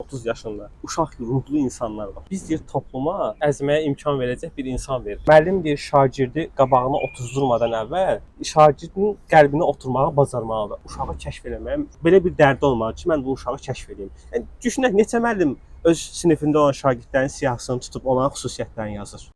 30 yaşında uşaq ruhlu insanlar var. Biz deyir topluma əzməyə imkan verəcək bir insan verir. Müəllim deyir şagirdi qabağına otuzdurmadan əvvəl şagirdin qəlbinə oturmağı bacarmalıdır. Uşağı kəşf eləməyə belə bir dərdi olmalıdır ki, mən bu uşağı kəşf edeyim. Yəni düşünək, neçə müəllim öz sinifində olan şagirdlərin siyahısını tutub onların xüsusiyyətlərini yazır.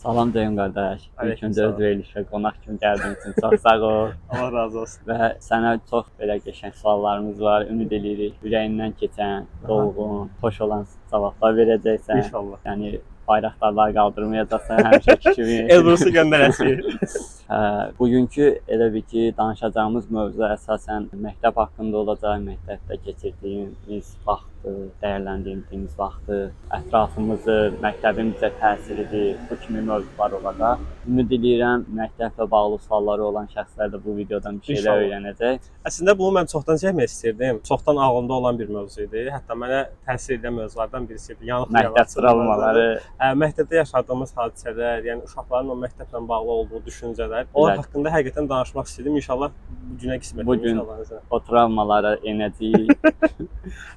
Salam Ceyhun qardaş. İlk Aleyküm öncə öz salam. verilişə qonaq kimi gəldiyin üçün çox sağ ol. Allah razı olsun. Və sənə çox belə qəşəng suallarımız var. Ümid eləyirik ürəyindən keçən, dolğun, xoş olan cavablar verəcəksən. İnşallah. Yəni bayraqdarlar qaldırmayacaqsan həmişəki kimi. Elbrusu göndərəsik. Hə, bugünkü elə bir ki, danışacağımız mövzu əsasən məktəb haqqında olacaq, məktəbdə keçirdiyimiz vaxtı, dəyərləndirdiyimiz vaxtı, ətrafımızı, məktəbin bizə təsiridir, bu kimi mövzular olacaq. Ümid eləyirəm, məktəblə bağlı sualları olan şəxslər də bu videodan bir şeylər İnşallah. öyrənəcək. Əslində bunu mən çoxdan çəkmək istirdim. Çoxdan ağlımda olan bir mövzu idi. Hətta mənə təsir edən mövzulardan birisi idi. Yanıq Məktəb travmaları, Məktəbdə yaşadığımız hadisələr, yəni uşaqların o məktəblə bağlı olduğu düşüncələr, onlar Bəli. haqqında həqiqətən danışmaq istədim. İnşallah bu günə qismət Bu gün- inşallah. o travmalara enəcəyik.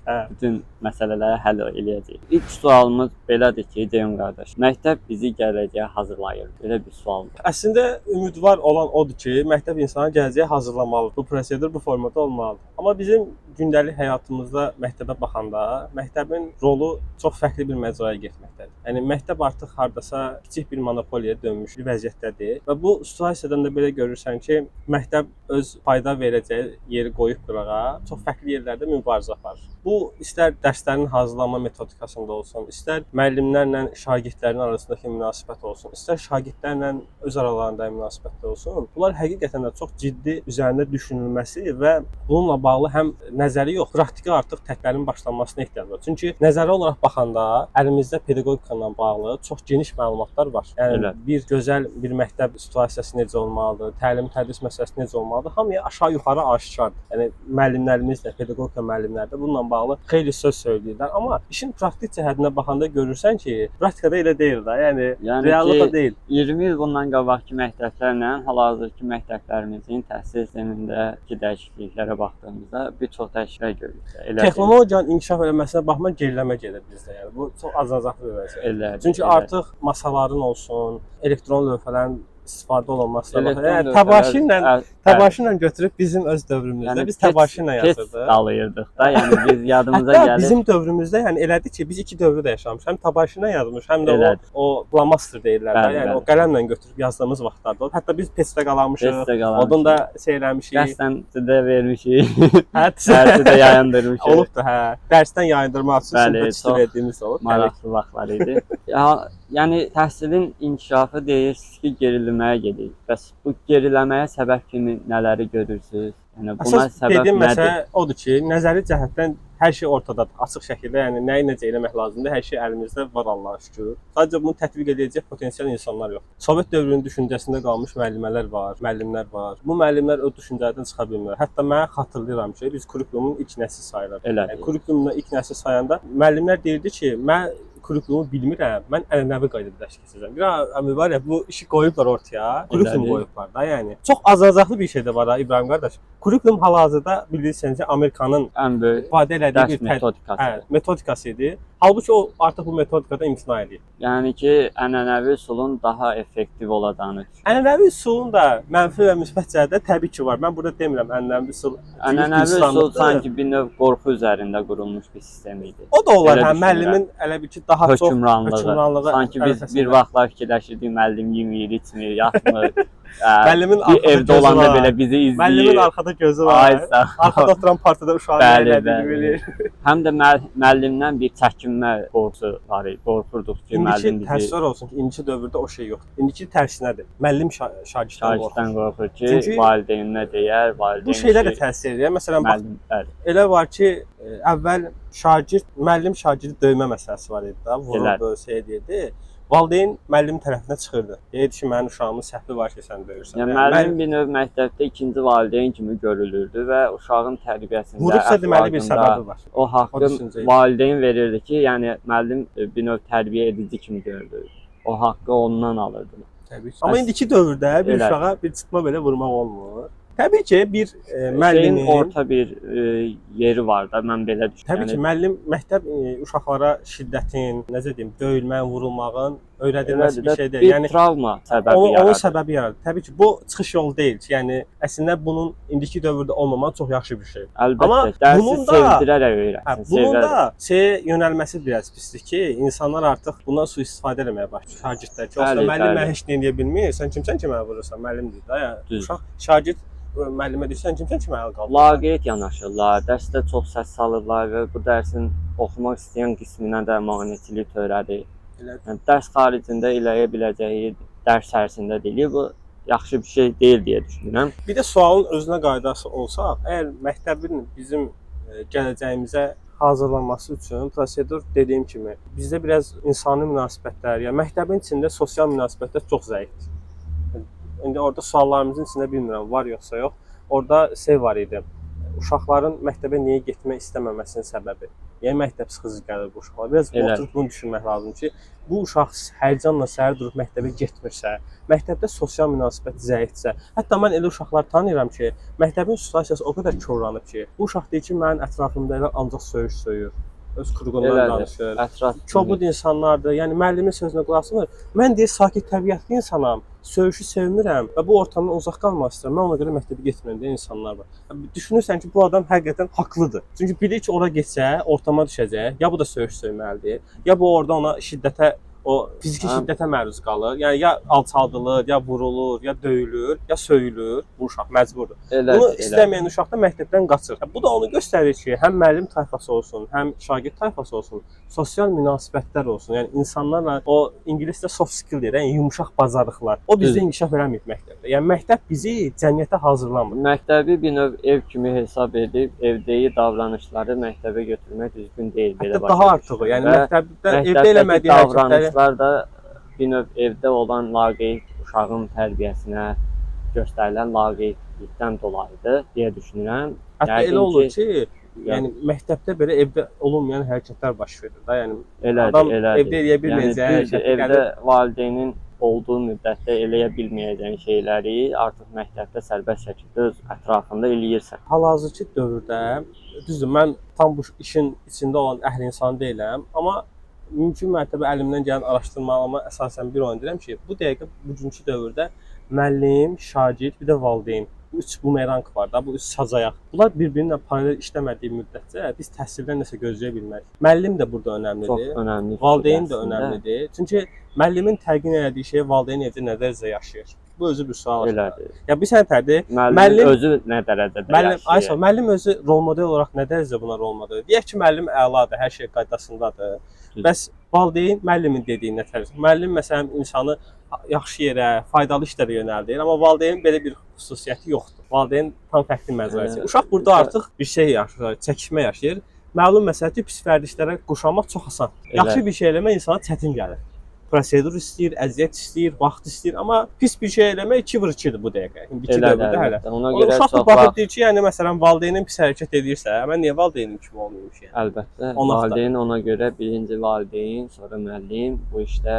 Hə. Bütün məsələləri həll eləyəcəyik. İlk sualımız belədir ki, Ceyhun qardaş, məktəb bizi gələcəyə hazırlayır. Belə bir sualdır. Əslində ümidvar olan odur ki, məktəb insanı gələcəyə hazırlamalıdır. Bu prosedur bu formada olmalıdır. Amma bizim gündəlik həyatımızda məktəbə baxanda məktəbin rolu çox fərqli bir məcraya getməkdədir. Yəni məktəb artıq hardasa kiçik bir monopoliyaya dönmüş bir vəziyyətdədir və bu situasiyadan da belə görürsən ki, məktəb öz fayda verəcəyi yeri qoyub qırağa, çox fərqli yerlərdə mübarizə aparır. Bu istər dərslərin hazırlanma metodikasında olsun, istər müəllimlərlə şagirdlərin arasındakı münasibət olsun, istər şagirdlərlə öz aralarında münasibətdə olsun. Bunlar həqiqətən də çox ciddi üzərində düşünülməsi və bununla bağlı həm nəzəri yox, praktiki artıq tətbiqlərin başlanmasına ehtiyac var. Çünki nəzəri olaraq baxanda əlimizdə pedaqogika ilə bağlı çox geniş məlumatlar var. Yəni Elə. bir gözəl bir məktəb situasiyası necə olmalıdır, təlim tədris məsələsi necə olmalıdır, hamıya aşağı-yuxarı aşikardır. Yəni müəllimlərimiz də, pedaqogika müəllimləri də bununla bağlı xeyli söz söyləyirlər. Amma işin praktik cəhətinə baxanda görürsən ki, praktikada elə deyil də. Yəni, Yəni reallıq ki, o deyil. 20 il bundan qabaqki məktəblərlə hal-hazırki məktəblərimizin təhsil sistemindəki dəyişikliklərə baxdığımızda bir çox dəyişikliklər görürük. Elə Texnologiyanın inkişaf eləməsinə baxmayaraq geriləmə gedir bizdə. Yəni bu çox acınacaqlı bir vəziyyət. Elə. Çünki elə. artıq masaların olsun, elektron lövhələrin istifadə olunmasına Elektron baxmayaraq, yəni lövhələr- təbaşir ilə Ə, təbaşir ilə götürüb bizim öz dövrümüzdə Yəni biz təbaşir ilə test yazırdıq. dalayırdıq da. Yəni biz yadımıza Hətta gəlir. bizim dövrümüzdə yəni elədi ki, biz iki dövrü də yaşamışıq. Həm təbaşir ilə yazmış, həm də Elədir. o flamaster deyirlər də. Bəli, Yəni bəli. o qələmlə götürüb yazdığımız vaxtlarda olub. Hətta biz peçdə qalamışıq. Testdə qalamışıq. Odun da şey eləmişik. Qəsdən də vermişik. Hə, Dərsi də yayındırmışıq. olubdu hə. Dərsdən yayındırmaq üçün Bəli, sinifə çox verdiyimiz olub. Təbii ki. Maraqlı vaxtlar idi. Ya, yəni təhsilin inkişafı deyirsiniz ki, geriləməyə gedir. Bəs bu geriləməyə səbəb kimi nələri görürsüz? Yəni buna Əsas səbəb dediyim nədir? məsələ odur ki, nəzəri cəhətdən hər şey ortadadır, açıq şəkildə, yəni nəyi necə eləmək lazımdır, hər şey əlimizdə var Allaha şükür. Sadəcə bunu tətbiq edəcək potensial insanlar yoxdur. Sovet dövrünün düşüncəsində qalmış müəllimələr var, müəllimlər var. Bu müəllimlər o düşüncələrdən çıxa bilmirlər. Hətta mən xatırlayıram ki, biz kurikulumun ilk nəsli sayılır. Elədir. Yəni kurikulumda ilk nəsli sayanda müəllimlər deyirdi ki, mən kurikulumu bilmirəm, mən ənənəvi qaydada dərs keçirəcəm. Bir mübarək bu işi qoyublar ortaya, kurikulum Elədir. qoyublar da, yəni. Çox acınacaqlı bir şey də var ha İbrahim qardaş. Kurikulum hal-hazırda bilirsinizsə Amerikanın Ən böyük ifadə elədiyi dərs bir metodikası. hə, metodikası idi. Halbuki o artıq bu metodikada imtina edir. Yəni ki, ənənəvi üsulun daha effektiv olacağını düşünürəm. Ənənəvi üsulun da mənfi və müsbət cəhətləri təbii ki var. Mən burada demirəm ənənəvi üsul Ənənəvi üsul günüstanlıqdır. sanki bir növ qorxu üzərində qurulmuş bir sistem idi. O da olar, Elə hə, düşünürəm. müəllimin elə bil ki, daha çox Hökmranlığı. hökmranlığı Sanki biz ərəfəsində. bir vaxtlar fikirləşirdik, müəllim yemir, içmir, yatmır. Müəllimin bir arxada evdə gözü olanda var. belə bizi izləyir. Müəllimin arxada gözü var. Ay sağ ol. Arxada oturan partada uşağın nə Bəli, elədiyini bəli. bilir. Həm də müəllimdən bir çəkinmə qorxusu var idi. Qorxurduq ki, İndiki müəllim bizi təəssüflər olsun ki, indiki dövrdə o şey yoxdur. İndiki tərsinədir. Müəllim şagirddən qorxur. şagirddən qorxur ki, Çünki valideyninə deyər, valideyn Bu şeylər də ki, təsir edir. Məsələn, bax, müəllim, bəli. elə var ki, əvvəl şagird, müəllim şagirdi döymə məsələsi var idi da, vururdu, şey edirdi. Valideyn müəllim tərəfinə çıxırdı. Deyirdi ki, mənim uşağımın səhvi var ki, sən döyürsən. Yəni müəllim bir növ məktəbdə ikinci valideyn kimi görülürdü və uşağın tərbiyəsində, vurubsa deməli bir əxlaqında səbəbi var. o haqqı O düşüncə idi. valideyn verirdi ki, yəni müəllim bir növ tərbiyə edici kimi görülürdü. O haqqı ondan alırdılar. Təbii ki. Amma indiki dövrdə bir Elə. uşağa bir çıtma belə vurmaq olmur. Təbii ki, bir müəllimin Şeyin orta bir yeri var da, mən belə düşünürəm. Təbii ki, müəllim məktəb uşaqlara şiddətin, necə deyim, döyülməyin, vurulmağın öyrədilməsi bir şey deyil. Bir Yəni travma səbəbi onun yaradır. səbəbi yaradır. Təbii ki, bu çıxış yolu deyil. Yəni əslində bunun indiki dövrdə olmaması çox yaxşı bir şeydir. Əlbəttə, Amma dərsi bunun da- sevdirərək öyrətsin. Hə, bunun sevərək. da şeyə yönəlməsi biraz pisdir ki, insanlar artıq bundan sui-istifadə eləməyə başlayır. Şagirdlər ki, onsuz da Bəli, müəllim bəli. mənə heç nə eləyə bilmir. Sən kimsən ki mənə vurursan? Müəllimdir də. Yəni Düz. uşaq şagird müəllimə deyir, sən kimsən ki mənə əl qaldırırsan? Laqeyd yanaşırlar, dərsdə çox səs salırlar və bu dərsin oxumaq istəyən qisminə də maneçilik törədir. Elə Yəni dərs xaricində eləyə biləcəyi dərs ərzində deyil. Bu yaxşı bir şey deyil deyə düşünürəm. Bir də sualın özünə qaydası olsaq, əgər məktəbin bizim gələcəyimizə hazırlanması üçün prosedur dediyim kimi bizdə biraz insani münasibətlər, yəni məktəbin içində sosial münasibətlər çox zəifdir. İndi orada suallarımızın içində bilmirəm var yoxsa yox. Orada şey var idi. Uşaqların məktəbə niyə getmək istəməməsinin səbəbi. Yəni məktəb sıxıcı gəlir bu uşaqlara. Biraz Elə. oturub bunu düşünmək lazımdır ki, bu uşaq həyəcanla səhər durub məktəbə getmirsə, məktəbdə sosial münasibət zəifdirsə, hətta mən elə uşaqlar tanıyıram ki, məktəbin situasiyası o qədər korlanıb ki, bu uşaq deyir ki, mənim ətrafımda elə ancaq söyüş söyür, öz qurğundan Elədir. danışır. Ətraf Kobud insanlardır. Yəni müəllimin sözünə qulaq asmır. Mən deyir sakit təbiətli insanam. Söyüşü sevmirəm və bu ortamdan uzaq qalmaq istəyirəm. Mən ona görə məktəbə getmirəm deyən insanlar var. Düşünürsən ki, bu adam həqiqətən haqlıdır. Çünki bilir ki, ora getsə ortama düşəcək. Ya bu da söyüş söyməlidir, ya bu orada ona şiddətə o fiziki Hə. şiddətə məruz qalır. Yəni ya alçaldılır, ya vurulur, ya döyülür, ya söyülür. Bu uşaq məcburdur. Elədir, Bunu elədir. istəməyən uşaq da məktəbdən qaçır. Bu da onu göstərir ki, həm müəllim tayfası olsun, həm şagird tayfası olsun, sosial münasibətlər olsun. Yəni insanlarla o ingiliscə soft skill deyir, yəni yumşaq bacarıqlar. O bizdə Düzdür. inkişaf eləməyib məktəbdə. Yəni məktəb bizi cəmiyyətə hazırlamır. Məktəbi bir növ ev kimi hesab edib evdəki davranışları məktəbə götürmək düzgün deyil belə Hətta başa daha artığı, düşürəm. yəni Və məktəbdə evdə məktəbdəki eləmədiyi hərəkətləri davranışlar da bir növ evdə olan laqeyd uşağın tərbiyəsinə göstərilən laqeydlikdən dolayıdır deyə düşünürəm. hətta Yəqin elə olur ki, ki, yəni məktəbdə belə evdə olunmayan hərəkətlər baş verir də. Yəni elədir, adam elədir. evdə eləyə Yəni bilməyəcəyi düzdür, hərəkəti evdə gəlir. valideynin olduğu müddətdə eləyə bilməyəcəyin şeyləri artıq məktəbdə sərbəst şəkildə öz ətrafında eləyirsən. Hal-hazırki dövrdə, düzdür, mən tam bu işin içində olan əhl insan deyiləm, amma mümkün mərtəbə əlimdən gələn araşdırmalarıma əsasən bir onu deyirəm ki, bu dəqiqə bugünkü dövrdə müəllim, şagird, bir də valideyn bu üç bumeranq var da, bu üç sacayaq. Bunlar bir-birinə paralel işləmədiyi müddətcə biz təhsildən nəsə gözləyə bilmərik. Müəllim də burada önəmlidir. Çox önəmli. fikir Valideyn də əslində. önəmlidir. Çünki müəllimin təlqin elədiyi şeyi valideyn evdə nə dərəcədə yaşayır? Bu özü bir sual. Elədir. Ya bir sənətdir. Müəllimin Müəllim- özü nə dərəcədə Müəllim, yaşayır? Ayşə, müəllim özü rol model olaraq nə dərəcədə buna rol model? Deyək ki, müəllim əladır, hər şey qaydasındadır. Düzdür. Bəs valideyn müəllimin dediyi nə tərz? Müəllim məsələn insanı yaxşı yerə, faydalı işlərə yönəldir, amma valideynin belə bir xüsusiyyəti yoxdur. Valideyn tam fərqli məcra Hə, Uşaq burada artıq bir şey yaşayır, çəkişmə yaşayır. Məlum məsələdir ki, pis vərdişlərə qoşulmaq çox asandır. Elə. Yaxşı bir şey eləmək insana çətin gəlir. Prosedur istəyir, əziyyət istəyir, vaxt istəyir, amma pis bir şey eləmək 2 vur 2-dir bu dəqiqə. İndiki Elədir, dövrdə hələ. əlbəttə. Ona Ona görə uşaq da çox baxıb vaxt deyir ki, yəni məsələn valideynin pis hərəkət edirsə, mən niyə valideynim kimi olmayım ki? Yəni? əlbəttə O nokta. valideyn ona görə birinci valideyn, sonra müəllim bu işdə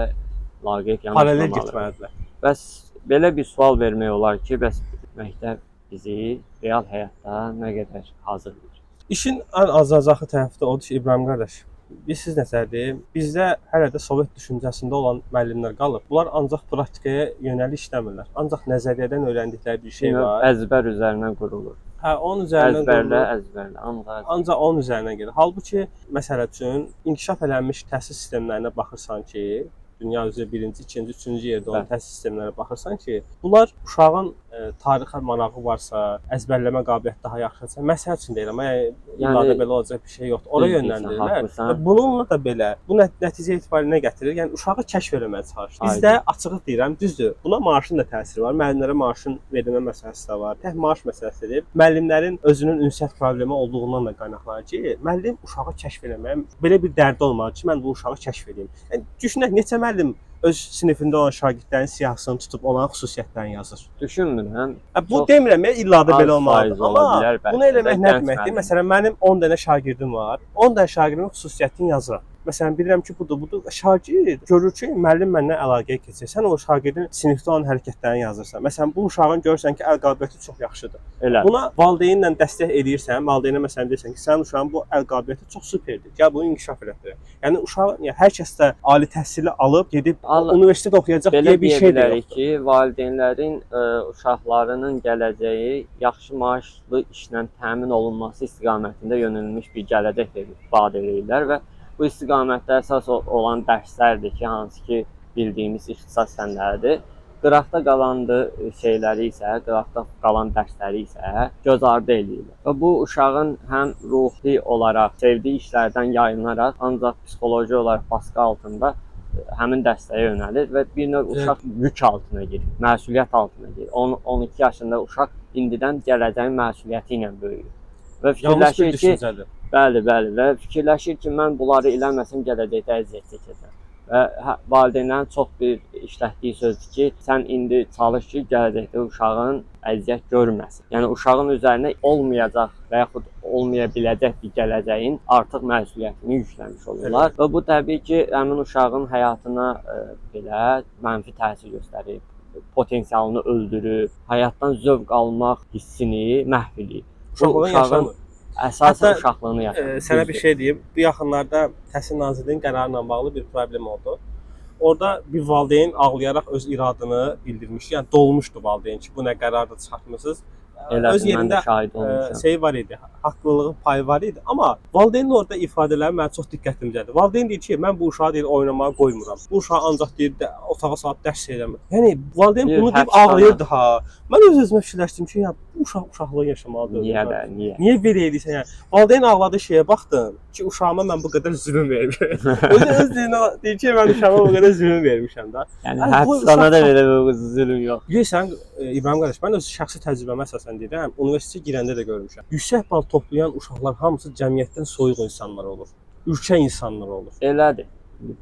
laqeyd Paralel yanaşmamalıdır. getməlidirlər. Bəs belə bir sual vermək olar ki, bəs məktəb bizi real həyatda nə qədər hazırlayır? İşin ən azacaqlı tərəfi də odur ki, İbrahim qardaş, bilirsiniz nətərdir? Bizdə hələ də Sovet düşüncəsində olan müəllimlər qalıb. Bunlar ancaq praktikaya yönəlik işləmirlər. Ancaq nəzəriyyədən öyrəndikləri bir şey Bir növ var. əzbər üzərinə qurulur. Hə, onun üzərindən Əzbərlə, qurulur. əzbərlə, ancaq əzbərlə. Ancaq onun üzərindən gedir. Halbuki məsəl üçün inkişaf eləmiş təhsil sistemlərinə baxırsan ki, dünya üzrə birinci, ikinci, üçüncü yerdə olan Bəli. təhsil sistemlərinə baxırsan ki, bunlar uşağın tarixə marağı varsa, əzbərləmə qabiliyyəti daha yaxşıdırsa, məsəl üçün deyirəm, yəni illa da Yəni, belə olacaq bir şey yoxdur. Ora düz deyirsən, yönləndirirlər. haqlısan. Və bununla da belə bu nəticə etibarilə nə gətirir? Yəni uşağı kəşf eləməyə çalışır. Bizdə açığı deyirəm, düzdür. Buna maaşın da təsiri var. Müəllimlərə maaşın verilmə məsələsi də var. Tək maaş məsələsi deyil. Müəllimlərin özünün ünsiyyət problemi olduğundan da qaynaqlanır ki, müəllim uşağı kəşf eləməyə belə bir dərdi olmalıdır ki, mən bu uşağı kəşf edeyim. Yəni düşünək neçə müəllim öz sinifində olan şagirdlərin siyahısını tutub onların xüsusiyyətlərini yazır. Düşünmürəm. Hə, bu Çox demirəm ya illa da az belə olmalıdır. faiz ola Amma bilər bəlkə bunu də eləmək nə gənc deməkdir? müəllim. Məsələn, mənim 10 dənə şagirdim var. 10 dənə şagirdimin xüsusiyyətini yazıram. Məsələn, bilirəm ki, budur, budur. Şagird görür ki, müəllim məndən əlaqəyə keçir. Sən o şagirdin sinifdə olan hərəkətlərini yazırsan. Məsələn, bu uşağın görürsən ki, əl qabiliyyəti çox yaxşıdır. Elə. Buna valideynlə dəstək eləyirsən, valideynə məsələn deyirsən ki, sənin uşağın bu əl qabiliyyəti çox superdir. Gəl bunu inkişaf elətdirək. Yəni uşaq, yəni hər kəs də ali təhsili alıb gedib universitet oxuyacaq Belə deyə bir deyə şey də bilərik yoxdur. ki, valideynlərin uşaqlarının gələcəyi yaxşı maaşlı işlə təmin olunması istiqamətində yönəlmiş bir gələcək vaad eləyirlər və bu istiqamətdə əsas olan dərslərdir ki, hansı ki bildiyimiz ixtisas fənləridir. Qıraqda qalan şeyləri isə, qıraqda qalan dərsləri isə göz ardı eləyirlər. Və bu uşağın həm ruhi olaraq sevdiyi işlərdən yayınaraq, ancaq psixoloji olaraq baskı altında həmin dəstəyə yönəlir və bir növ uşaq yük altına girir, məsuliyyət altına girir. 10-12 yaşında uşaq indidən gələcəyin məsuliyyəti ilə böyüyür. Və Yanlış bir fikirləşir ki, düşüncədir. bəli, bəli və fikirləşir ki, mən bunları eləməsəm gələcəkdə əziyyət çəkəcəm. Və valideynlərin çox bir işlətdiyi sözdür ki, sən indi çalış ki, gələcəkdə uşağın əziyyət görməsin. Yəni uşağın üzərinə olmayacaq və yaxud olmaya biləcək bir gələcəyin artıq məsuliyyətini yükləmiş olurlar. Və bu təbii ki, həmin uşağın həyatına belə mənfi təsir göstərir, potensialını öldürür, həyatdan zövq almaq hissini məhv eləyir. Bu Uşaqlığın yaşamır. Əsasən Hətta, uşaqlığını yaşamır. Sənə bir şey deyim. Bu yaxınlarda Təhsil Nazirliyinin qərarı ilə bağlı bir problem oldu. Orada bir valideyn ağlayaraq öz iradını bildirmişdi. Yəni dolmuşdu valideyn ki, bu nə qərardır çıxartmısınız. Elədir, Öz mən də yerində şahid olmuşam. şey var idi, haqlılığın payı var idi. Amma valideynin orada ifadələri mənə çox diqqətimi cəlb etdi. Valideyn deyir ki, mən bu uşağı deyir oynamağa qoymuram. Bu uşağı ancaq deyir də, otağa salıb dərs eləmir. Yəni valideyn Bir bunu deyib həbsxana. ağlayırdı ha. Mən öz-özümə fikirləşdim ki, ya bu uşaq uşaqlığı yaşamalıdır. Niyə də, niyə? Niyə belə eləyirsən yəni? Valideyn ağladığı şeyə baxdım ki, uşağıma mən bu qədər zülm vermişəm. Özü öz dilinə deyir ki, mən uşağıma bu qədər zülm vermişəm də. Yəni Ay, bu həbsxanada uşaq- belə bir zülm yox. Bilirsən, İbrahim qardaş, mən öz şəxsi təcrübəmə əsasən deyirəm, universitetə girəndə də görmüşəm. Yüksək bal toplayan uşaqlar hamısı cəmiyyətdən soyuq insanlar olur. Ürkək insanlar olur. Elədir.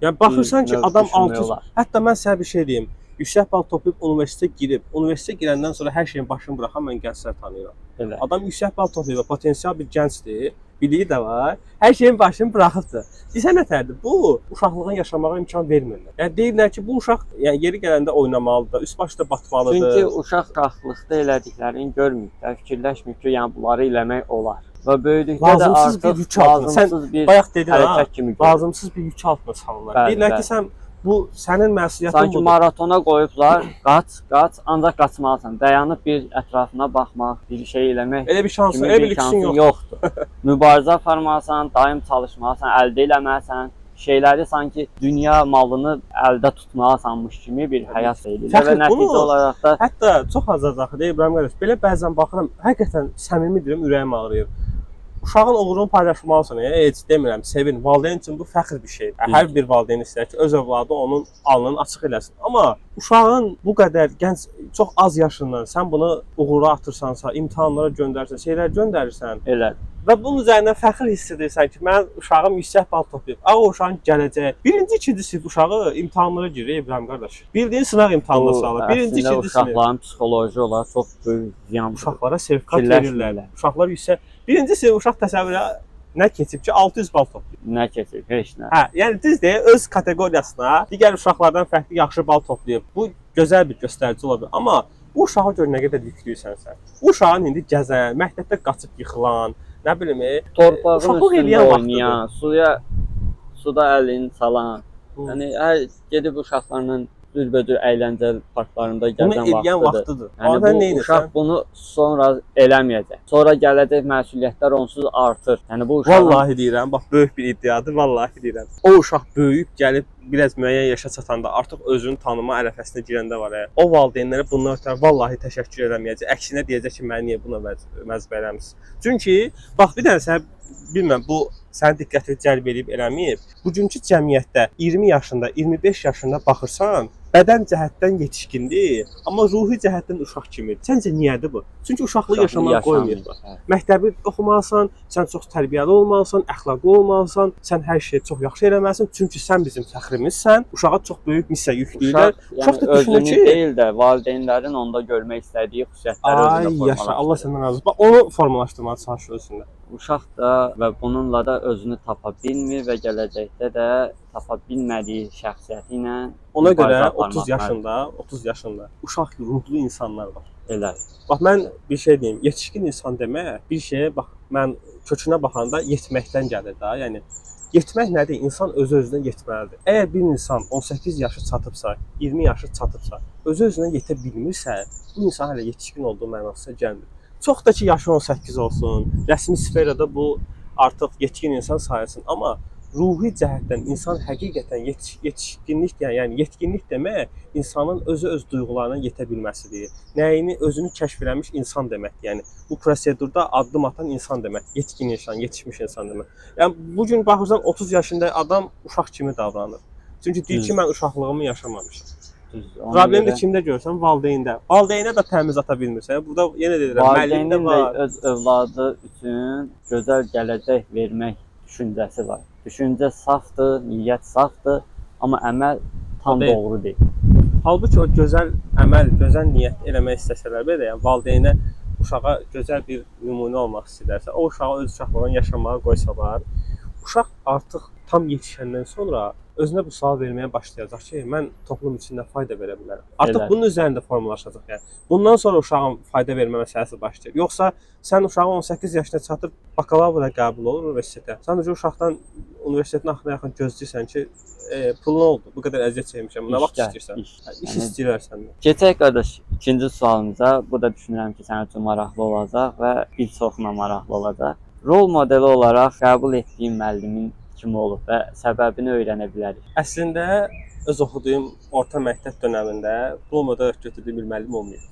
Yəni baxırsan ki, Bir növ adam düşünmək 600, olar. hətta mən sənə bir şey deyim. Yüksək bal toplayıb universitetə girib, universitetə girəndən sonra hər şeyin başını buraxan mən gənclər tanıyıram. Elə. Adam yüksək bal toplayıb, potensial bir gəncdir, biliyi də var. Hər şeyin başını buraxıbdı. Desən nətərdir? Bu uşaqlığın yaşamağa imkan vermirlər. Yəni deyirlər ki, bu uşaq yəni yeri gələndə oynamalıdır, üst başda batmalıdır. Çünki uşaq uşaqlıqda elədiklərini görməyib də, fikirləşməyib ki, yəni bunları eləmək olar. Və böyüdükdə də Lazımsız bir artıq yük altında. Sən lazımsız bir bayaq dedin ha, hərəkət kimi görür. lazımsız bir yük altına salırlar. Bəli, Deyirlər bəli. ki, sən bu sənin məsuliyyətin Sanki budur. maratona qoyublar, qaç, qaç, ancaq qaçmalısan. Dayanıb bir ətrafına baxmaq, bir şey eləmək Elə bir şansın, kimi elə bir bir lüksün şansın yoxdur. yoxdur. Mübarizə aparmalısan, daim çalışmalısan, əldə eləməlisən. Şeyləri sanki dünya malını əldə tutmalısanmış kimi bir həyat eləyirlər və Fəxr, nəticə bunu- olaraq da Hətta çox az axı deyir İbrahim qardaş. Belə bəzən baxıram, həqiqətən səmimi deyirəm, ürəyim ağrıyır. Uşağın uğurunu paylaşmalısan, heç demirəm, sevin. Valideyn üçün bu fəxr bir şeydir. Hər bir valideyn istər ki, öz övladı onun alnını açıq eləsin. Amma uşağın bu qədər gənc, çox az yaşından sən bunu uğura atırsansa, imtahanlara göndərirsən, şeylər göndərirsən elə. və bunun üzərindən fəxr hiss edirsən ki, mənim uşağım yüksək bal toplayıb. Ağ o uşağın gələcəyi. Birinci, ikinci sinif uşağı imtahanlara girir İbrahim qardaş. Bildiyin sınaq imtahanına Bu salır. Birinci, əslində ikinci sinif. uşaqların psixoloji olaraq çox böyük ziyan vurur. Uşaqlara sertifikat verirlər. Fikirləşmirlər. Uşaqlar yüksək. Birinci sinif uşaq təsəvvür elə nə keçib ki, 600 bal toplayıb. Nə keçir? Heç nə. Hə, yəni düz deyir, öz kateqoriyasına digər uşaqlardan fərqli yaxşı bal toplayıb. Bu gözəl bir göstərici ola bilər. Amma bu uşağı gör nə qədər yükləyirsən sən. Bu uşağın indi gəzən, məktəbdə qaçıb yıxılan, nə bilim, Torpağın uşaqlıq üstündə eləyən vaxtıdır. oynayan, suda əlini salan, yəni hər gedib uşaqlarla cürbəcür əyləncə parklarında Bunu gəzən eləyən vaxtıdır. vaxtıdır. Yəni Onda bu nə edirsən? uşaq bunu sonra eləməyəcək. Sonra gələcək məsuliyyətlər onsuz artır. Yəni bu uşağın Vallahi deyirəm, bax böyük bir iddiadır, vallahi deyirəm. O uşaq böyüyüb gəlib biraz müəyyən yaşa çatanda artıq özünü tanıma ərəfəsinə girəndə var ya, o valideynlərə bundan ötəri vallahi təşəkkür eləməyəcək. Əksinə deyəcək ki, məni niyə buna məcbur eləmisiniz? Çünki bax bir dənə sən bilmirəm bu sənin diqqətini cəlb eləyib eləməyib. Bugünkü cəmiyyətdə 20 yaşında, 25 yaşında baxırsan, bədən cəhətdən yetişkindir, amma ruhi cəhətdən uşaq kimidir. Səncə niyədir bu? Çünki uşaqlığı yaşamağa qoymayıblar. Hə. Məktəbi oxumalısan, sən çox tərbiyəli olmalısan, əxlaqlı olmalısan, sən hər şeyi çox yaxşı eləməlisən, çünki sən bizim fəxrimizsən. Uşağa çox böyük missiya yükləyirlər. Uşaq, Uşaq yəni da düşünür özünü ki- deyil də valideynlərin onda görmək istədiyi xüsusiyyətləri Ay özündə yaşa, Allah formalaşdırır. səndən razı olsun. Bax onu formalaşdırmağa çalışır özündə. Uşaq da və bununla da özünü tapa bilmir və gələcəkdə də tapa bilmədiyi şəxsiyyəti ilə Ona görə mübarizə 30 aparmaq yaşında, 30 yaşında uşaq ruhlu insanlar var. Elə. Bax mən bir şey deyim, yetişkin insan demək bir şeyə bax mən kökünə baxanda yetməkdən gəlir də. Yəni yetmək nədir? İnsan özü-özünə yetməlidir. Əgər bir insan 18 yaşı çatıbsa, 20 yaşı çatıbsa, özü-özünə yetə bilmirsə, bu insan hələ yetişkin olduğu mənasına gəlmir. Çox da ki yaşı 18 olsun, rəsmi sferada bu artıq yetkin insan sayılsın, amma ruhi cəhətdən insan həqiqətən yetişkinlik deyən, yəni yetkinlik demək insanın özü öz duyğularına yetə bilməsidir. Nəyini özünü kəşf eləmiş insan deməkdir. Yəni bu prosedurda addım atan insan demək, yetkin insan, yetişmiş insan demək. Yəni bu gün baxırsan 30 yaşında adam uşaq kimi davranır. Çünki deyir ki, Düz. mən uşaqlığımı yaşamamışam. Düz. Ona Problemi də görə kimdə görsən? Valideyndə. Valideynə də təmiz ata bilmirsən. Burada yenə deyirəm, müəllim də valideynin də var. öz övladı üçün gözəl gələcək vermək düşüncəsi var. Düşüncə safdır, niyyət safdır, amma əməl tam O deyil. doğru deyil. Halbuki o gözəl əməl, gözəl niyyət eləmək istəsələr belə, yəni valideynə uşağa gözəl bir nümunə olmaq istəyirlərsə, o uşağı öz uşaqlığını yaşamağa qoysalar, uşaq artıq tam yetişəndən sonra özünə bu sual verməyə başlayacaq ki, mən toplum üçün nə fayda verə bilərəm. Artıq Elə. bunun üzərində formalaşacaq yəni. Bundan sonra uşağın fayda vermə məsələsi başlayır. Yoxsa sən uşağı 18 yaşına çatıb bakalavra qəbul olur universitetə. Sən uşaqdan universitetin axırına yaxın gözləyirsən ki, pul nə oldu? Bu qədər əziyyət çəkmişəm. Nə vaxt İşdə, istəyirsən? iş. Hə, İş Yəni istəyirlər səndən. Keçək qardaş ikinci sualımıza. Bu da düşünürəm ki, sənin üçün maraqlı olacaq və bir çoxuna maraqlı olacaq. Rol modeli olaraq qəbul etdiyin müəllimin kim olub və səbəbini öyrənə bilərik. Əslində öz oxuduğum orta məktəb dönəmində rol model olaraq götürdüyüm bir müəllim olmayıb.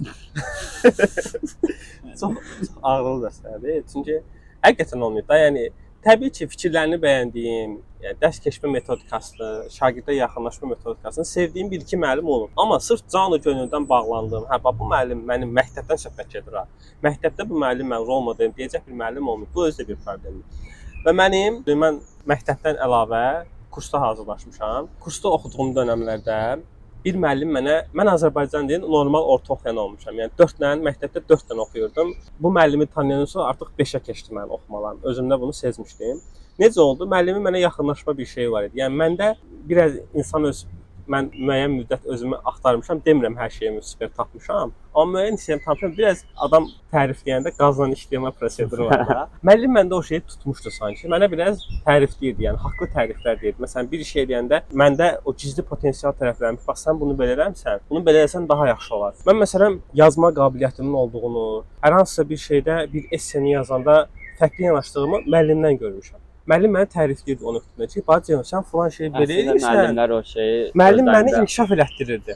Çox, çox ağrılı məsələdir. Çünki həqiqətən olmayıb da. Yəni təbii ki, fikirlərini bəyəndiyim, yəni dərs keçmə metodikasını, şagirdə yaxınlaşma metodikasını sevdiyim bir-iki müəllim olub. Amma sırf canı könüldən bağlandığım, hə bax bu müəllim mənim məktəbdən söhbət gedir ha. Məktəbdə bu müəllim mənim rol modelim deyəcək bir müəllim olmayıb. Bu özü də bir problemdir. Və mən məktəbdən əlavə kursda hazırlaşmışam. Kursda oxuduğum dövrlərdə bir müəllim mənə, mən Azərbaycan dilini normal orta oxuyan olmuşam. Yəni 4 dənə məktəbdə 4 dənə oxuyurdum. Bu müəllimi tanıyandan sonra artıq 5-ə keçdi mənim oxumalarım. Özümdə bunu sezmişdim. Necə oldu? Müəllimin mənə yaxınlaşma bir şeyi var idi. Yəni məndə biraz insan öz mən müəyyən müddət özümü axtarmışam. Demirəm hər şeyimi super tapmışam, amma müəyyən hissəni tapmışam. Biraz adam tərifləyəndə qazla işləmə proseduru var da. Müəllim məndə o şeyi tutmuşdu sanki. Mənə biraz tərifləyirdi, yəni haqlı təriflər deyirdi. Məsələn, bir şey eləyəndə məndə o gizli potensial tərəflərmiş. Bax sən bunu belə eləmisən, bunu belə eləsən daha yaxşı olar. Mən məsələn yazma qabiliyyətimin olduğunu, hər hansısa bir şeydə bir esseni yazanda fərqli yanaşdığımı müəllimdən görmüşəm. Müəllim məni tərifləyirdi o nöqtədə ki, bacım sən filan şeyi belə Əslində eləyirsən. müəllimlər o şeyi Müəllim məni özlərində- inkişaf elətdirirdi.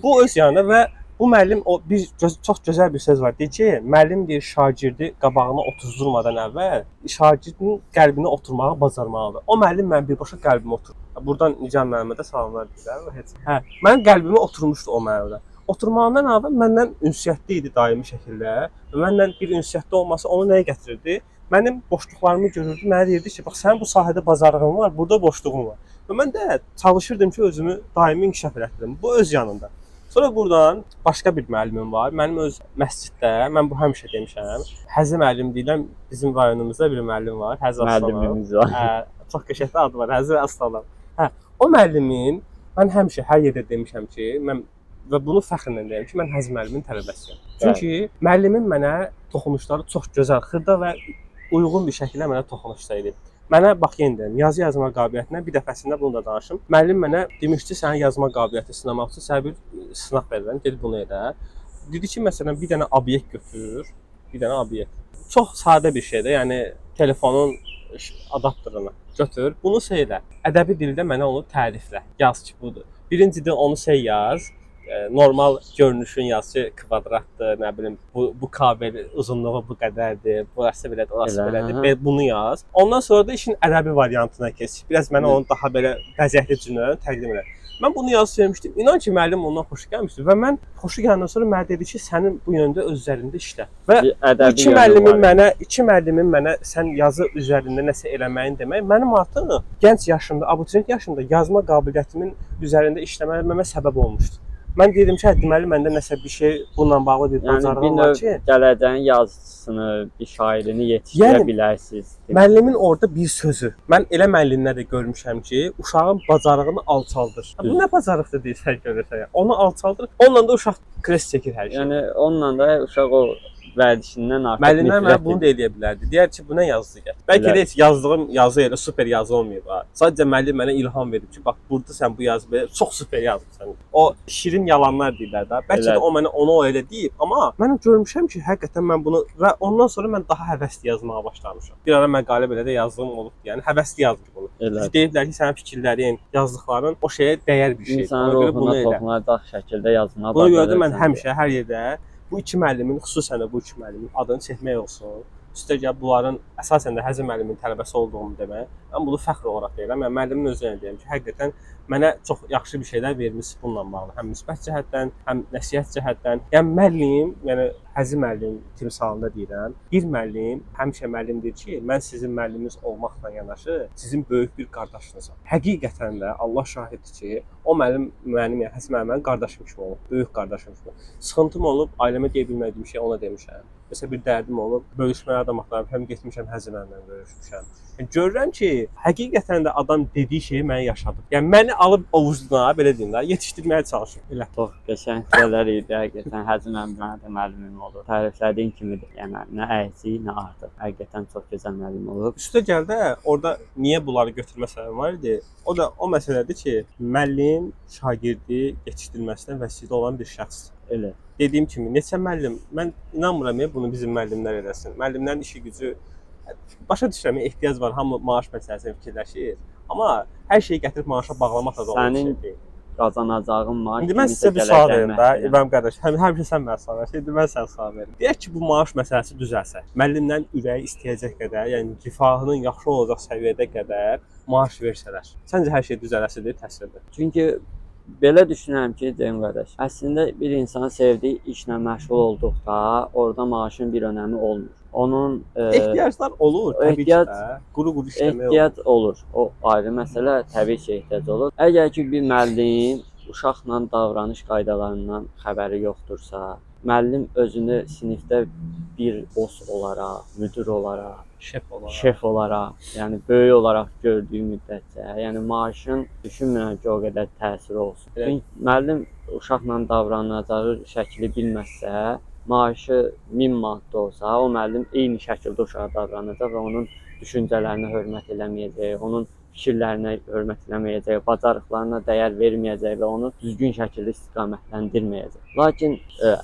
Bu öz yanında və bu müəllim o bir çox gözəl bir söz var. Deyir ki, müəllim deyir şagirdi qabağına otuzdurmadan əvvəl şagirdin qəlbinə oturmağı bacarmalıdır. O müəllim mənim birbaşa qəlbimə oturdu. Burdan Nigar müəllimə də salamlar deyirəm. Heç. Hə, mənim qəlbimə oturmuşdu o müəllimlə. Oturmağından əvvəl məndən ünsiyyətli idi daimi şəkildə. Və mənlə bir ünsiyyətdə olması onu nəyə gətirirdi? Mənim boşluqlarımı görürdü, mənə deyirdi ki, bax sənin bu sahədə bacarığın var, burada boşluğun var. Və mən də çalışırdım ki, özümü daimi inkişaf elətdirim. Bu öz yanında. Sonra buradan başqa bir müəllimim var. Mənim öz məsciddə, mən bu həmişə demişəm. Həzi müəllim deyilən bizim rayonumuzda bir müəllim var, Həzi Aslanov. Müəllimimiz var. Hə, çox qəşəng adı var, Həzi Aslanov. Hə, o müəllimin mən həmişə hər yerdə demişəm ki, mən və bunu fəxrlə deyirəm ki, mən Həzi müəllimin tələbəsiyəm. Çünki müəllimin mənə toxunuşları çox gözəl, xırda və uyğun bir şəkildə mənə toxunuşlar edib. Mənə bax yenə deyirəm, yazı yazma qabiliyyətinə bir dəfəsində bunu da danışım. Müəllim mənə demişdi, sənin yazma qabiliyyəti sınamaq üçün sənə bir sınaq verirəm, get bunu elə. Dedi ki, məsələn, bir dənə obyekt götür, bir dənə obyekt. Çox sadə bir şeydir, yəni telefonun adapterını götür, bunu şey elə. Ədəbi dildə mənə onu təriflə. Yaz ki, budur. Birincidə onu şey yaz, normal görünüşün yaz ki, kvadratdır, nə bilim, bu kabel uzunluğu bu qədərdir, burası belədir, orası Elə, belədir. aha. Bunu yaz. Ondan sonra da işin ədəbi variantına keç. Biraz mənə onu daha belə bəzəkli cümlələrlə təqdim elə. Mən bunu yazıb vermişdim. İnan ki, müəllim ondan xoşu gəlmişdi və mən xoşu gələndən sonra mənə dedi ki, sənin bu yöndə öz üzərində işlə. Və Bir ədəbi iki yönü müəllimin var. mənə, iki müəllimin mənə sən yazı üzərində nəsə eləməyin demək, mənim artıq gənc yaşımda, abituriyent yaşımda yazma qabiliyyətimin üzərində işləməmə səbəb olmuşdu. Mən dedim ki, hə, deməli məndə nəsə bir şey bununla bağlı bir Yəni bir bacarığım var növ ki, gələcəyin yazıçısını, bir şairini yetişdirə Yəni- bilərsiniz. müəllimin orada bir sözü. Mən elə müəllimlər də görmüşəm ki, uşağın bacarığını alçaldır. Ha, bu Düz. nə bacarıqdır deyirsən görürsən. Yəni. Onu alçaldır. Onunla da uşaq kres çəkir hər şey. Yəni onunla da uşaq o vərdişindən artıq Müəllimlər mənə nifrət bunu edir. da eləyə bilərdi. Deyər ki, bu nə yazdı gəl. Bəlkə Elə. də heç yazdığım yazı elə super yazı olmayıb ha. Sadəcə müəllim mənə ilham verib ki, bax burada sən bu yazı belə çox super yazmısan. O şirin yalanlar deyirlər də. Bəlkə Elə. də o mənə onu elə deyib, amma mən görmüşəm ki, həqiqətən mən bunu və ondan sonra mən daha həvəsli yazmağa başlamışam. Bir ara məqalə belə də yazdığım olub. Yəni həvəsli yazdım bunu. Elə. Çünki deyiblər ki, sənin fikirlərin, yazdıqların o şeyə dəyər bir şeydir. İnsanın Ona görə bunu ruhuna elə. toxunacaq şəkildə yazmağa Buna görə də mən bacarırsan. həmişə hər yerdə bu iki müəllimin, xüsusən də bu iki müəllimin adını çəkmək olsun. Üstəgəl bunların əsasən də Həzi müəllimin tələbəsi olduğumu demək, mən bunu fəxr olaraq deyirəm. Yəni müəllimin özünə deyirəm ki, həqiqətən mənə çox yaxşı bir şeylər vermisiniz bununla bağlı. Həm müsbət cəhətdən, həm nəsihət cəhətdən. Yəni müəllim, yəni Həzi müəllim timsalında deyirəm, bir müəllim həmişə müəllimdir ki, mən sizin müəlliminiz olmaqla yanaşı, sizin böyük bir qardaşınızam. Həqiqətən də Allah şahiddir ki, o müəllim mənim, yəni Həzi müəllim mənim qardaşım kimi olub, böyük qardaşım kimi. Sıxıntım olub, ailəmə deyə bilmədiyim şeyi ona demişəm. Məsələn, bir dərdim olub, bölüşməyə adam axtarıb, həm getmişəm Həzi müəllimlə görüşmüşəm. Yəni, görürəm ki, həqiqətən də adam dediyi şeyi mən yaşadım. Yəni məni alıb ovucuna, belə deyim də, yetişdirməyə çalışır. Elə. Çox qəşəng şeylər idi həqiqətən. Həzi müəllim mənə də müəllimim olub. Təriflədiyin kimidir. Yəni nə əksik, nə artıq. Həqiqətən çox gözəl müəllim olub. Üstə gəl də orada niyə bunları götürmə səbəbi var idi? O da o məsələdir ki, müəllim şagirdi yetişdirməsinə vəsilə olan bir şəxsdir. Elə. Dediyim kimi neçə müəllim, mən inanmıram ya bunu bizim müəllimlər eləsin. Müəllimlərin işi gücü başa düşürəm, ehtiyac var, hamı maaş məsələsini fikirləşir. Amma hər şeyi gətirib maaşa bağlamaq da doğru Sənin bir şey deyil. Qazanacağın maaş İndi mən kimisə sizə bir sual gələcəyi verim də, məhv eləmir. İbrahim qardaş. Həmişə sən mənə sual verirsən, indi mən sənə sual verim. Deyək ki, bu maaş məsələsi düzəlsə, müəllimlərin ürəyi istəyəcək qədər, yəni rifahının yaxşı olacaq səviyyədə qədər maaş versələr, səncə hər şey düzələsidir, təsirdir? Çünki belə düşünürəm ki, Cem qardaş, əslində bir insan sevdiyi işlə məşğul olduqda orada maaşın bir önəmi olmur. Onun Ehtiyaclar olur təbii ki ehtiyac- də. Quru-quru işləmək olur. ehtiyac olur. O ayrı məsələ, təbii ki, ehtiyac olur. Əgər ki bir müəllim uşaqla davranış qaydalarından xəbəri yoxdursa, müəllim özünü sinifdə bir boss olaraq, müdir olaraq, Şef olaraq. şef olaraq, yəni böyük olaraq gördüyü müddətcə, yəni maaşın düşünmürəm ki, o qədər təsiri olsun. Elə. Çünki müəllim uşaqla davranacağı şəkli bilməzsə, maaşı 1000 manat da olsa, o müəllim eyni şəkildə uşağa davranacaq və onun düşüncələrinə hörmət eləməyəcək, onun fikirlərinə hörmət eləməyəcək, bacarıqlarına dəyər verməyəcək və onu düzgün şəkildə istiqamətləndirməyəcək. Lakin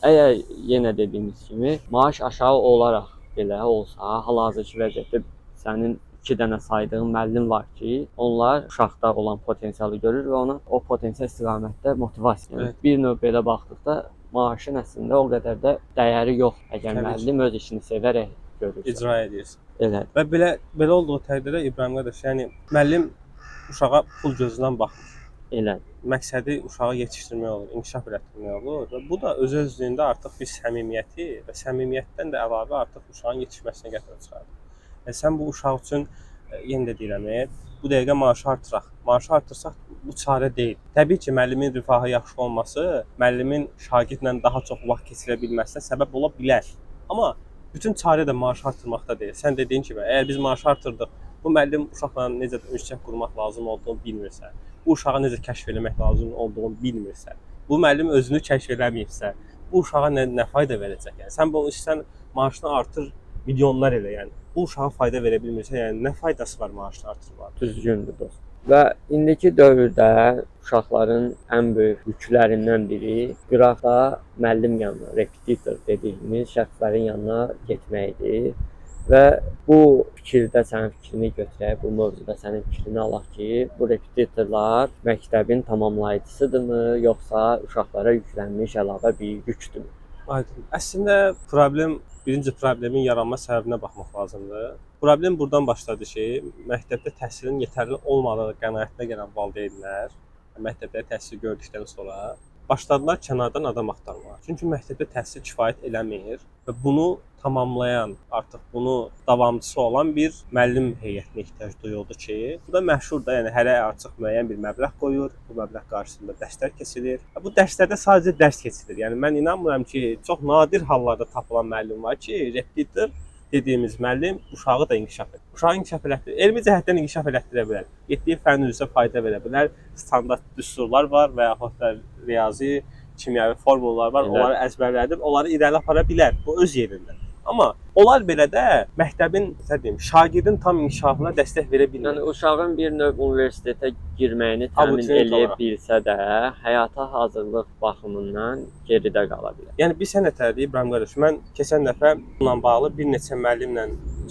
əgər yenə dediyimiz kimi maaş aşağı olaraq belə olsa, hal-hazırki vəziyyətdə sənin 2 dənə saydığın müəllim var ki, onlar uşaqda olan potensialı görür və ona o potensial istiqamətdə motivasiya. Yəni Evet. bir növ belə baxdıqda maaşın əslində o qədər də dəyəri yox. Əgər Təbii ki. müəllim öz işini sevərək görürsə. İcra edirsən. Elədir. Və belə olduğu təqdirdə İbrahim qardaş, yəni müəllim uşağa pul gözündən baxmır. Elədir. Məqsədi uşağı yetişdirmək olur, inkişaf elətdirmək olur və bu da öz-özlüyündə artıq bir səmimiyyəti və səmimiyyətdən də əlavə artıq uşağın yetişməsinə gətirib çıxardır. Yəni sən bu uşaq üçün yenə də deyirəm, bu dəqiqə maaşı artıraq. Maaşı artırsaq bu çarə deyil. Təbii ki, müəllimin rifahı yaxşı olması müəllimin şagirdlə daha çox vaxt keçirə bilməsinə səbəb ola bilər. Amma bütün çarə də maaşı artırmaqda deyil. Sən dediyin kimi, əgər biz maaşı artırdıq, bu müəllim uşaqla necə ünsiyyət qurmaq lazım olduğunu bilmirsə, bu uşağı necə kəşf eləmək lazım olduğunu bilmirsə, bu müəllim özünü kəşf eləməyibsə, bu uşağa nə fayda verəcək? Yəni sən bunu istəsən maaşını artır milyonlar elə, yəni bu uşağa fayda verə bilmirsə, yəni nə faydası var maaşını artırmağın? Düzgündür dost. Və indiki dövrdə uşaqların ən böyük yüklərindən biri qıraqda müəllim yanına, repetitor dediyimiz şəxslərin yanına getməkdir. Və bu fikirdə sənin fikrini götürək, bu mövzuda sənin fikrini alaq ki, bu repetitorlar məktəbin tamamlayıcısıdırmı, yoxsa uşaqlara yüklənmiş əlavə bir yükdürmü? Aydın. Əslində problem birinci problemin yaranma səbəbinə baxmaq lazımdır. Problem burdan başladı ki, məktəbdə təhsilin yetərli olmadığı qənaətinə gələn valideynlər məktəbdə təhsil gördükdən sonra Başladılar kənardan adam axtarmağa. Çünki məktəbdə təhsil kifayət eləmir və bunu tamamlayan, artıq bunu davamçısı olan bir müəllim heyətinə ehtiyac duyuldu ki, bu da məşhur da, yəni hərə artıq müəyyən bir məbləğ qoyur, bu məbləğ qarşısında dərslər keçilir. Bu dərslərdə sadəcə dərs keçilir. Yəni mən inanmıram ki, çox nadir hallarda tapılan müəllim var ki, repetitor dediyimiz müəllim uşağı da inkişaf edir. Uşağı inkişaf elətdirir. Elmi cəhətdən inkişaf elətdirə bilər. Getdiyi fənn üzrə fayda verə bilər. Standart düsturlar var və yaxud da riyazi, kimyəvi formullar var. Elə. Onları əzbərlədib, onları irəli apara bilər. Bu öz yerində. Amma onlar belə də məktəbin, nə deyim, şagirdin tam inkişafına dəstək verə bilmir. Yəni uşağın bir növ universitetə girməyini təmin Abituriyent eləyə olaraq. bilsə də, həyata hazırlıq baxımından geridə qala bilər. Yəni bir sənə tərdi İbrahim qardaş, mən keçən dəfə bununla bağlı bir neçə müəllimlə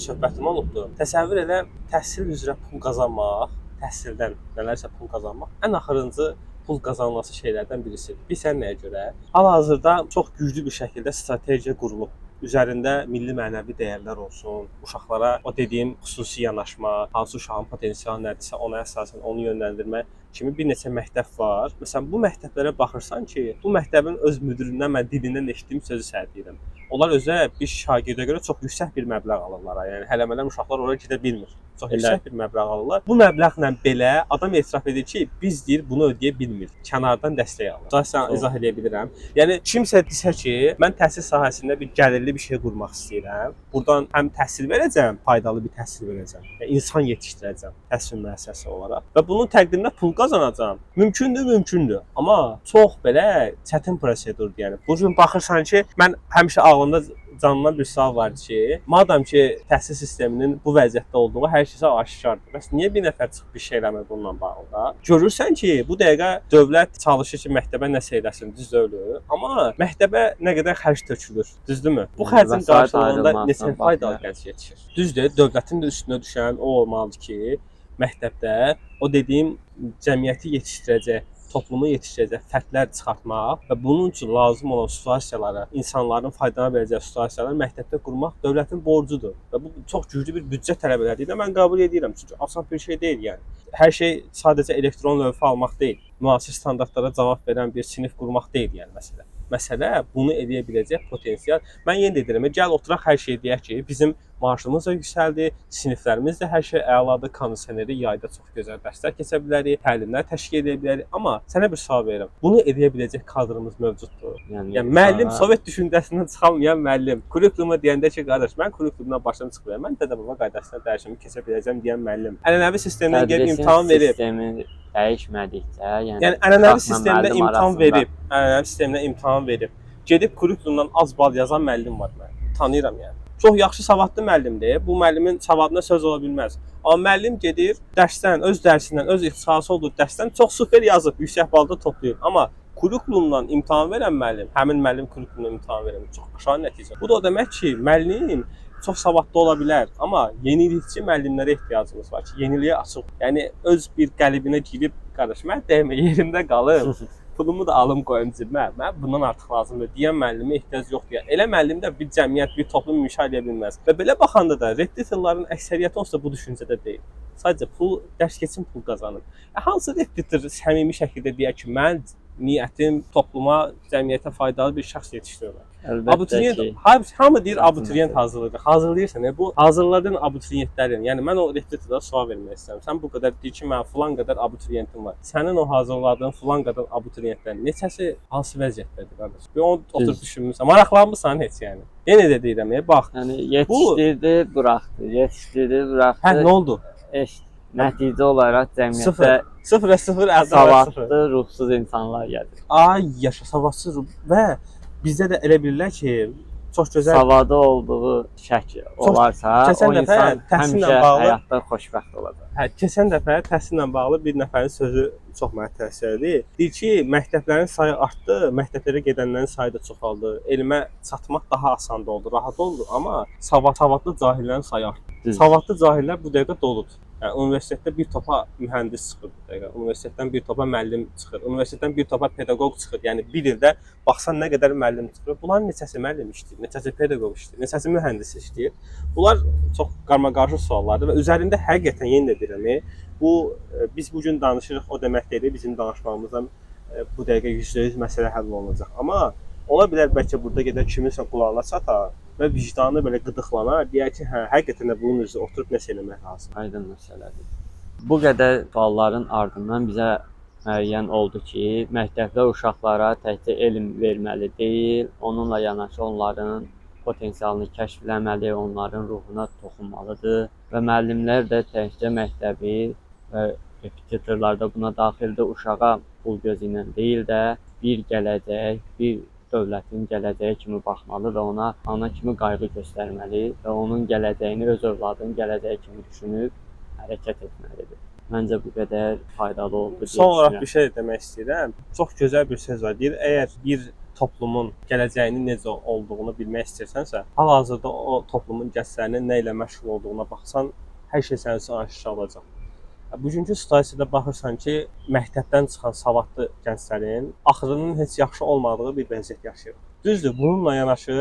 söhbətim olubdu. Təsəvvür elə, təhsil üzrə pul qazanmaq, təhsildən nələrsə pul qazanmaq ən axırıncı pul qazanılası şeylərdən birisidir. Bilirsən nəyə görə? Hal-hazırda çox güclü bir şəkildə strategiya qurulub. Üzərində milli mənəvi dəyərlər olsun, uşaqlara o dediyim xüsusi yanaşma, hansı uşağın potensialı nədirsə ona əsasən onu yönləndirmə kimi bir neçə məktəb var. Məsələn, bu məktəblərə baxırsan ki, bu məktəbin öz müdirindən mən dilindən eşitdiyim sözü sənə deyirəm. Onlar özə bir şagirdə görə çox yüksək bir məbləğ alırlar. Yəni hələ-mələ uşaqlar ora gedə bilmir. Çox Elə. yüksək bir məbləğ alırlar. Bu məbləğlə belə adam etiraf edir ki, biz deyir bunu ödəyə bilmirik. Kənardan dəstək alır. Daha sən Çox. izah edə bilirəm. Yəni kimsə desə ki, mən təhsil sahəsində bir gəlirli bir şey qurmaq istəyirəm. Burdan həm təhsil verəcəm, faydalı bir təhsil verəcəm. Yəni insan yetişdirəcəm təhsil müəssisəsi olaraq və bunun təqdirində pul qazanacağam. Mümkündür, mümkündür. Amma çox belə çətin prosedurdur yəni. Bu gün baxırsan ki, mən həmişə ağlımda canlanan bir sual var ki, madam ki təhsil sisteminin bu vəziyyətdə olduğu hər kəsə aşikardır. Bəs niyə bir nəfər çıxıb bir şey eləmir bununla bağlı da? Görürsən ki, bu dəqiqə dövlət çalışır ki, məktəbə nəsə eləsin, düz deyil? Amma məktəbə nə qədər xərc tökülür, düzdürmü? Bu Yəni xərcin vəsait qarşılığında ayrılmasına neçə faydalı baxmayaraq. gənc yetişir? Düzdür, dövlətin də üstünə düşən o olmalıdır ki, məktəbdə o dediyim cəmiyyəti yetişdirəcək, toplumu yetişdirəcək fərdlər çıxartmaq və bunun üçün lazım olan situasiyaları, insanların faydalana biləcəyi situasiyaları məktəbdə qurmaq dövlətin borcudur. Və bu çox güclü bir büdcə tələb elədiyini mən qəbul edirəm. Çünki asan bir şey deyil yəni. Hər şey sadəcə elektron lövhə almaq deyil. Müasir standartlara cavab verən bir sinif qurmaq deyil yəni məsələ. Məsələ bunu eləyə biləcək potensial. Mən yenə də deyirəm, gəl oturaq hər şeyi deyək ki, bizim maaşımız da yüksəldi, siniflərimiz də hər şey əladır, kondisioneri yayda çox gözəl dərslər keçə bilərik, təlimlər təşkil edə bilərik. Amma sənə bir sual verirəm. Bunu edə biləcək kadrımız mövcuddur. Yəni, Yəni müəllim uşağa- Sovet düşüncəsindən çıxamayan müəllim, kurikuluma deyəndə ki, qardaş, mən kurikulumdan başım çıxmıram. Mən dədə-baba qaydasında dərsimi keçə biləcəm deyən müəllim. Ənənəvi sistemdən gəlib Tədrisin imtahan verib. Sistemi dəyişmədikcə, yəni, Yəni ənənəvi uşaqla sistemdə müəllim imtahan arasında verib, ənənəvi sistemdə imtahan verib, gedib kurikulumdan az bal yazan müəllim var mənim. Tanıyıram yəni. Çox yaxşı savadlı müəllimdir. Bu müəllimin savadına söz ola bilməz. Amma müəllim gedir dərsdən, öz dərsindən, öz ixtisası olduğu dərsdən çox super yazıb, yüksək balda toplayır. Amma kurikulumdan imtahan verən müəllim, həmin müəllim kurikulumdan imtahan verən çox aşağı nəticə. Bu da o demək ki, müəllim çox savadlı ola bilər, amma yenilikçi müəllimlərə ehtiyacımız var ki, yeniliyə açıq. Yəni öz bir qəlibinə girib, qardaş, mən dəymə yerimdə qalım. Pulumu da alım qoyum cibimə. Mən bundan artıq lazımdır deyən müəllimə ehtiyac yoxdur. Yəni elə müəllim də bir cəmiyyət, bir toplum inşa edə bilməz. Və belə baxanda da repetitorların əksəriyyəti onsuz da bu düşüncədə deyil. Sadəcə pul, dərs keçsin, pul qazanım. Hansı repetitor səmimi şəkildə deyər ki, mən niyyətim topluma, cəmiyyətə faydalı bir şəxs yetişdirmək. Əlbəttə Abituriyent, ki, hamı deyir çətin abituriyent məsələ. hazırlayır. Hazırlayırsan, bu hazırladığın abituriyentlərin, yəni mən o repetitorlara sual vermək istəyirəm. Sən bu qədər deyir ki, mənim filan qədər abituriyentim var. Sənin o hazırladığın filan qədər abituriyentlərin neçəsi hansı vəziyyətdədir qardaş? Bir onu oturub Düz. düşünmüsən, maraqlanmısan heç yəni. Yenə də deyirəm, bax. Yəni yetişdirdi, buraxdı, yetişdirdi, buraxdı. Hə, nə oldu? Heç nəticə olaraq cəmiyyətdə Sıfır. 0-a 0, əldə sıfır. savadlı, ruhsuz insanlar gəlir. Ay, yaşa, savadsız və bizdə də elə bilirlər ki, çox gözəl Savadı olduğu şək olarsa, keçən o dəfə insan təhsillə həmişə bağlı- həyatda xoşbəxt olacaq. Hə, keçən dəfə təhsillə bağlı bir nəfərin sözü çox mənə təsir elədi. Deyir ki, məktəblərin sayı artdı, məktəblərə gedənlərin sayı da çoxaldı. Elmə çatmaq daha asan oldu, rahat oldu, amma savadlı cahillərin sayı artdı. Düz. Savadlı cahillər bu dəqiqə doludur. Yəni universitetdə bir topa mühəndis çıxır bu dəqiqə. Universitetdən bir topa müəllim çıxır. Universitetdən bir topa pedaqoq çıxır. Yəni bir ildə baxsan nə qədər müəllim çıxır. Bunların neçəsi müəllim işləyir, neçəsi pedaqoq işləyir, neçəsi mühəndis işləyir. Bunlar çox qarmaqarışıq suallardır və üzərində həqiqətən yenə də deyirəm, bu biz bu gün danışırıq, o demək deyil, bizim danışmağımızdan bu dəqiqə 100% məsələ həll olunacaq. Amma ola bilər bəlkə burada gedər kiminsə qulağına çatar və vicdanı belə qıdıqlanar, deyər ki, hə, həqiqətən də bunun üzrə oturub nəsə eləmək lazımdır. Aydın məsələdir. Bu qədər sualların ardından bizə müəyyən oldu ki, məktəblər uşaqlara təkcə elm verməli deyil, onunla yanaşı onların potensialını kəşf eləməli, onların ruhuna toxunmalıdır və müəllimlər də təkcə məktəbi və repetitorlar da buna daxildir, uşağa pul gözü ilə deyil də bir gələcək, bir dövlətin gələcəyi kimi baxmalı və ona ana kimi qayğı göstərməli və onun gələcəyini öz övladının gələcəyi kimi düşünüb hərəkət etməlidir. Məncə bu qədər faydalı oldu deyə Son olaraq düşünürəm. bir şey demək istəyirəm. Çox gözəl bir söz var. Deyir, əgər bir toplumun gələcəyinin necə olduğunu bilmək istəyirsənsə, hal-hazırda o toplumun gənclərinin nə ilə məşğul olduğuna baxsan, hər şey sənin üçün aşikar olacaq. Bugünkü situasiyada baxırsan ki, məktəbdən çıxan savadlı gənclərin axırının heç yaxşı olmadığı bir vəziyyət yaşayır. Düzdür, bununla yanaşı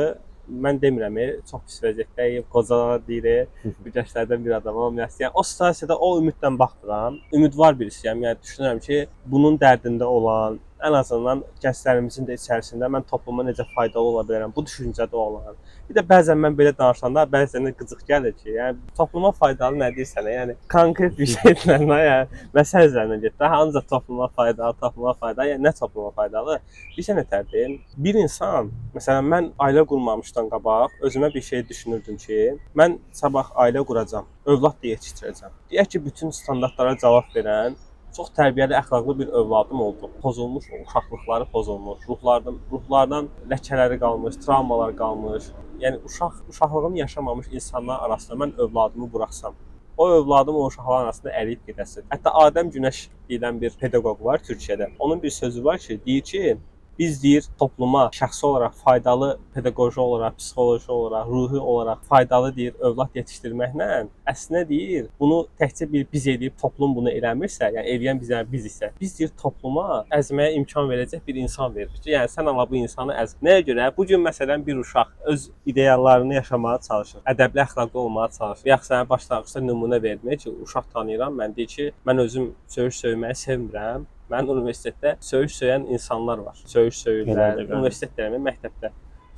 mən demirəm, çox pis vəziyyətdəyik, qocalara deyirik, bir gənclərdən bir adam olmayaq. Yəni o situasiyada o ümidlə baxmıram. Ümidvar birisiyəm. Yəni düşünürəm ki, bunun dərdində olan, ən azından gənclərimizin də içərisində mən topluma necə faydalı ola bilərəm, bu düşüncədə olan. Bir də bəzən mən belə danışanda bəzən də qıcıq gəlir ki, yəni topluma faydalı nə deyirsən, yəni konkret bir şeylə, yəni məsələ üzərindən get. Daha ancaq topluma faydalı, topluma faydalı, yəni nə topluma faydalı? Bir nətərdir? Bir insan, məsələn mən ailə qurmamışdan qabaq özümə bir şey düşünürdüm ki, mən sabah ailə quracam, övlad da yetişdirəcəm. Deyək ki, bütün standartlara cavab verən çox tərbiyəli, əxlaqlı bir övladım oldu. Pozulmuş, uşaqlıqları pozulmuş, ruhlardan ləkələri qalmış, travmalar qalmış. Yəni uşaqlığını yaşamamış insanlar arasında mən övladımı buraxsam, o övladım o uşaqların arasında əriyib gedəsi. Hətta Adəm Günəş deyilən bir pedaqoq var Türkiyədə. Onun bir sözü var ki, deyir ki, biz deyir topluma şəxsi olaraq faydalı, pedaqoji olaraq, psixoloji olaraq, ruhi olaraq faydalı deyir övlad yetişdirməklə əslində deyir bunu təkcə bir biz eləyib toplum bunu eləmirsə, yəni eləyən bizə biz isə, biz deyir topluma əzməyə imkan verəcək bir insan veririk. Yəni sən ala bu insanı əz. Nəyə görə? Bu gün məsələn bir uşaq öz ideallarını yaşamağa çalışır, ədəbli, əxlaqlı olmağa çalışır. Yaxşı, sənə başlanğıcda nümunə vermək ki, uşaq tanıyıram mən, deyir ki, mən özüm söyüş söyməyi sevmirəm. Mənim universitetdə söyüş söyən insanlar var. Söyüş söyürlər. Universitet deyirəm, məktəbdə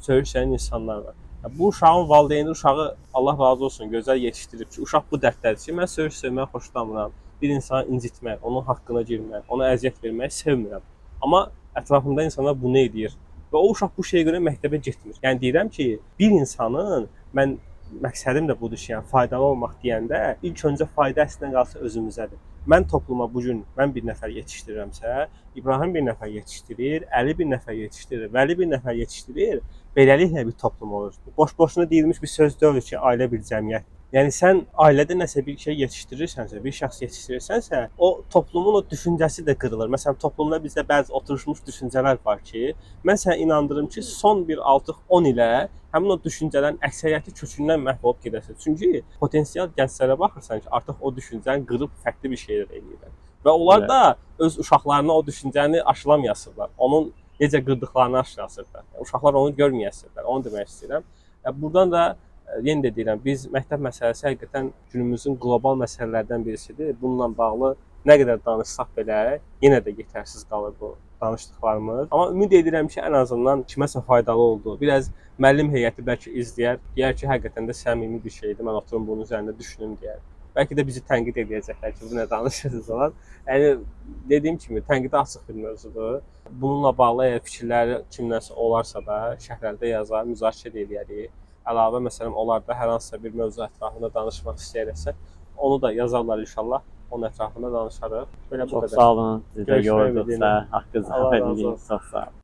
söyüş söyən insanlar var. Bu uşağın valideyni uşağı Allah razı olsun gözəl yetişdirib ki, uşaq bu dərddədir ki, mən söyüş söyməyi xoşlamıram. Bir insanı incitmək, onun haqqına girmək, ona əziyyət verməyi sevmirəm. Amma ətrafımda insanlar bunu edir və o uşaq bu şeyə görə məktəbə getmir. Yəni deyirəm ki, bir insanın mən məqsədim də budur ki, yəni faydalı olmaq deyəndə ilk öncə fayda əslində qalsa özümüzədir. Mən topluma bu gün mən bir nəfər yetişdirirəmsə, İbrahim bir nəfər yetişdirir, Əli bir nəfər yetişdirir, Vəli bir nəfər yetişdirir. Beləliklə bir toplum olur. Boş-boşuna deyilmiş bir söz deyil ki, ailə bir cəmiyyət. Yəni sən ailədə nəsə bir şey yetişdirirsənsə, bir şəxs yetişdirirsənsə, o toplumun o düşüncəsi də qırılır. Məsələn, toplumda bizdə bəzi oturmuş düşüncələr var ki, mən sənə inandırım ki, son bir artıq 10 ilə həmin o düşüncələrin əksəriyyəti kökündən məhv olub gedəsən. Çünki potensial gənclərə baxırsan ki, artıq o düşüncəni qırıb fərqli bir şeylər eləyirlər. Və onlar da öz uşaqlarına o düşüncəni aşılamayasırlar. Onun necə qırdıqlarını aşılasırlar. Yəni, uşaqlar onu görməyəsirlər. Onu demək istəyirəm. Buradan da yenə də deyirəm, biz məktəb məsələsi həqiqətən günümüzün qlobal məsələlərdən birisidir. Bununla bağlı nə qədər danışsaq belə yenə də yetərsiz qalır bu danışdıqlarımız. Amma ümid edirəm ki, ən azından kiməsə faydalı oldu. Biraz müəllim heyəti bəlkə izləyər, deyər ki, həqiqətən də səmimi bir şeydir. Mən oturum bunun üzərində düşünüm deyər. Bəlkə də bizi tənqid edəcəklər ki, bu nə danışırsınız falan. Yəni dediyim kimi tənqidə açıq bir mövzudur. Bununla bağlı əgər fikirləri kimdənsə olarsa da şərhlərdə yazar, müzakirə də eləyərik. Əlavə məsələn onlar da hər hansısa bir mövzu ətrafında danışmaq istəyirsə, onu da yazarlar inşallah. Onun ətrafında danışarıq. Belə bu Çox qədər. sağ olun. Sizi də Görüşmək yorduqsa, ümidi ilə. haqqınızı Allah helal razı edin. olsun. Çox sağ olun.